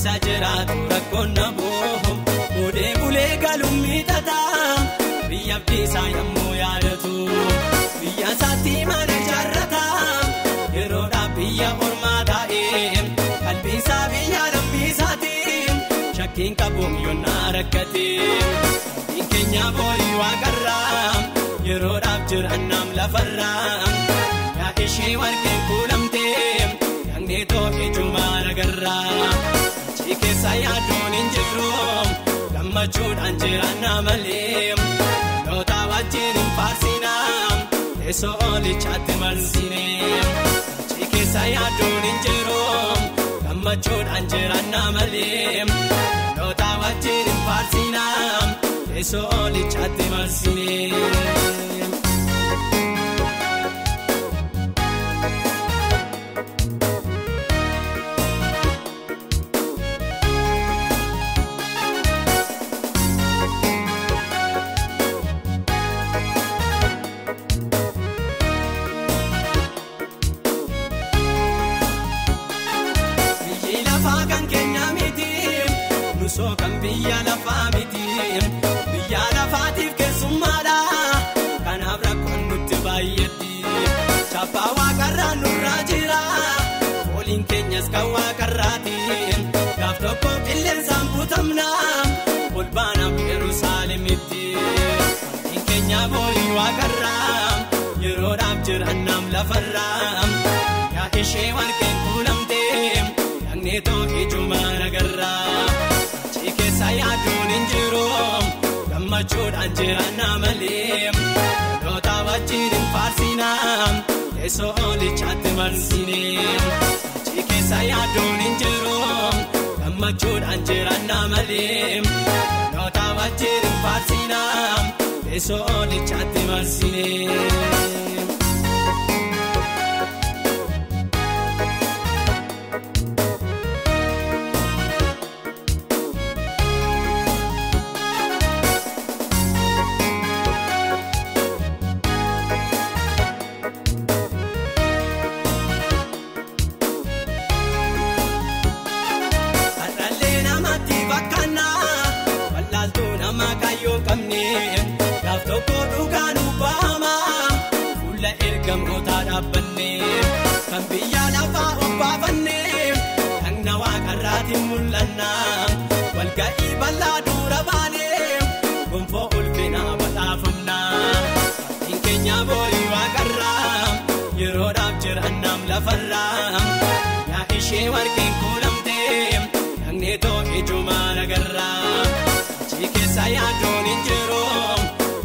keessa jiraatu rakkoon naboo Odee bulee galuun miidhataa biyya abdiisaa yommuu yaadatu biyya isaatti mana ijaarrataa yeroodhaaf biyya ormaa taa'ee qalbiinsaa biyya lammiisaati shakkiin qabuun yoonaa rakkate abdiin keenya boorii waaqarraa yeroodhaaf jiraannaam lafarraa yaa ishee warqeen kuulamtee dhaqnee too'ee jumaa nagarraa achi keessa yaaduun hin jiru. Gammachuudhaan jiraannaa malee loota wajjin hin faarsinaa teessoo olichaatti marsinee achi keessa yaaduun hin jiru gammachuudhaan jiraannaa malee loota wajjin hin faarsinaa teessoo olichaatti marsinee. Kan biyya lafaa miti biyya lafaatiif keessummaadha kanaaf rakkoon nutti baay'eetti chaappaa waaqarraa nurraa jira fooliin keenyas kan waaqarraati gaaf tokko qilleensaan butamna ol baanaaf Yerusaalemitti abdiin keenya boorii waaqarraa yeroodhaaf jiraannaam lafarraa yaa ishee warqeen kuulamtee dhaqnee too'ee jumaa nagarraa. Keessa yaaduun hin jiru gammachuudhaan jiraannaa malee loota wajjin hin faarsinaa teessoo olichaatti marsinee achi keessa yaaduun hin jiru gammachuudhaan jiraannaa malee loota wajjin hin faarsinaa teessoo olichaatti marsinee. Kan biyya lafaa obbaafannee dhagna waaqarraatiin mul'annaa walga'ii bal'aa dura baanee gonfoo ulfinaa badhaafamnaa abdiin keenya boorii waaqarraa yeroodhaaf jiraannaam lafarraa yaa ishee warqeen kuulamtee dhaqnee too'ee jumaa nagarraa achi keessa yaaduun hin jiru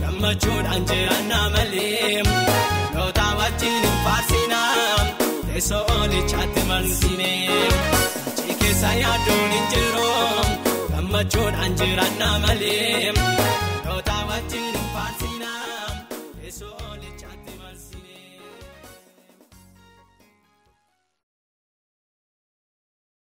gammachuudhaan jiraannaa malee loota wajjin hin faarsinaa. Teessoo olichaatti marsinee achi keessa yaaduun hin jiru gammachuudhaan jiraannaa malee loota wajjin.